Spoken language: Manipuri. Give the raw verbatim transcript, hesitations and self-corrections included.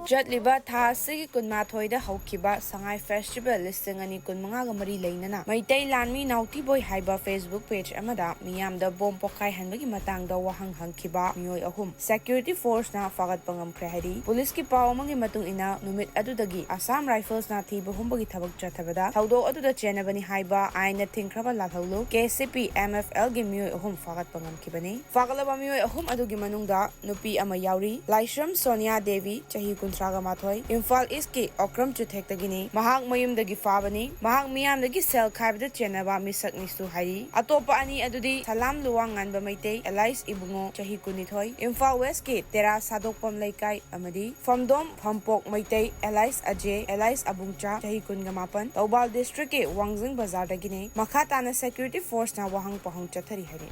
ꯆꯠꯂꯤꯕ ꯊꯥ ꯑꯁꯤꯒꯤ ꯀꯨꯟꯃꯥꯊꯣꯏꯗ ꯍꯧꯈꯤꯕ ꯁꯉꯥꯏ ꯐꯦꯁꯇꯤꯚꯦꯜ ꯂꯤꯁꯤꯡ ꯑꯅꯤ ꯀꯨꯟꯃꯉꯥꯒ ꯃꯔꯤ ꯂꯩꯅꯅ ꯃꯩꯇꯩ ꯂꯥꯟꯃꯤ ꯅꯥꯎꯇꯤꯕꯣꯏ ꯍꯥꯏꯕ ꯐꯦꯁꯕꯨꯛ ꯄꯦꯖ ꯑꯃꯗ ꯃꯤꯌꯥꯝꯗ ꯕꯣꯝ ꯄꯣꯈꯥꯏꯍꯟꯕꯒꯤ ꯃꯇꯥꯡꯗ ꯋꯥꯍꯪ ꯍꯪꯈꯤꯕ ꯃꯤꯑꯣꯏ ꯑꯍꯨꯝ ꯁꯦꯀ꯭ꯌꯨꯔꯤꯇꯤ ꯐꯣꯔꯁꯅ ꯐꯥꯒꯠꯄ ꯉꯝꯈ꯭ꯔꯦ ꯍꯥꯏꯔꯤ꯫ ꯄꯨꯂꯤꯁꯀꯤ ꯄꯥꯎ ꯑꯃꯒꯤ ꯃꯇꯨꯡ ꯏꯟꯅ, ꯅꯨꯃꯤꯠ ꯑꯗꯨꯗꯒꯤ ꯑꯁꯥꯝ ꯔꯥꯏꯐꯜꯁꯅ ꯊꯤꯕ ꯍꯨꯝꯕꯒꯤ ꯊꯕꯛ ꯆꯠꯊꯕꯗ ꯊꯧꯗꯣꯛ ꯑꯗꯨꯗ ꯆꯦꯟꯅꯕꯅꯤ ꯍꯥꯏꯕ ꯑꯥꯏꯟꯅ ꯊꯤꯡꯈ꯭ꯔꯕ ꯂꯥꯜꯍꯧꯂꯨ K C P M F ꯑꯦꯜꯒꯤ ꯃꯤꯑꯣꯏ ꯑꯍꯨꯝ ꯐꯥꯒꯠꯄ ꯉꯝꯈꯤꯕꯅꯤ꯫ ꯐꯥꯒꯠꯂꯕ ꯃꯤꯑꯣꯏ ꯑꯍꯨꯝ ꯑꯗꯨꯒꯤ ꯃꯅꯨꯡꯗ ꯅꯨꯄꯤ ꯑꯃ ꯌꯥꯎꯔꯤ꯫ ꯂꯥꯏꯁ꯭ꯔꯝ ꯁꯣꯅꯤꯌꯥ ꯗꯦꯕꯤ, ꯆꯍꯤ ꯀꯨꯟꯊ꯭ꯔꯥꯒ ꯃꯥꯊꯣꯏ, ꯏꯝꯐꯥꯜ ꯏꯁꯀꯤ ꯑꯣꯀ꯭ꯔꯝ ꯆꯨꯊꯦꯛꯇꯒꯤꯅꯤ꯫ ꯃꯍꯥꯛ ꯃꯌꯨꯝꯗꯒꯤ ꯐꯥꯕꯅꯤ꯫ ꯃꯍꯥꯛ ꯃꯤꯌꯥꯝꯗꯒꯤ ꯁꯦꯜ ꯈꯥꯏꯕꯗ ꯆꯦꯟꯅꯕ ꯃꯤꯁꯛꯅꯤꯁꯨ ꯍꯥꯏꯔꯤ꯫ ꯑꯇꯣꯞꯄ ꯑꯅꯤ ꯑꯗꯨꯗꯤ ꯁꯂꯥꯝ ꯂꯨꯋꯥꯡ ꯉꯥꯟꯕ ꯃꯩꯇꯩ ꯑꯦꯂꯥꯏꯁ ꯏꯕꯨꯡꯉꯣ, ꯆꯍꯤ ꯀꯨꯟꯅꯤꯊꯣꯏ, ꯏꯝꯐꯥꯜ ꯋꯦꯁꯀꯤ ꯇꯦꯔꯥ ꯁꯥꯗꯣꯛꯄꯝ ꯂꯩꯀꯥꯏ, ꯑꯃꯗꯤ ꯐꯝꯗꯣꯝ ꯐꯝꯄꯣꯛ ꯃꯩꯇꯩ ꯑꯦꯂꯥꯏꯁ ꯑꯖꯦ ꯑꯦꯂꯥꯏꯁ ꯑꯕꯨꯡꯆꯥ, ꯆꯍꯤ ꯀꯨꯟꯒ ꯃꯥꯄꯟ, ꯊꯧꯕꯥꯜ ꯗꯤꯁꯇ꯭ꯔꯤꯛꯀꯤ ꯋꯥꯡꯖꯤꯡ ꯕꯖꯥꯔꯗꯒꯤꯅꯤ꯫ ꯃꯈꯥ ꯇꯥꯅ ꯁꯦꯀ꯭ꯌꯨꯔꯤꯇꯤ ꯐꯣꯔꯁꯅ ꯋꯥꯍꯪ ꯄꯥꯎꯍꯪ ꯆꯠꯊꯔꯤ ꯍꯥꯏꯔꯤ꯫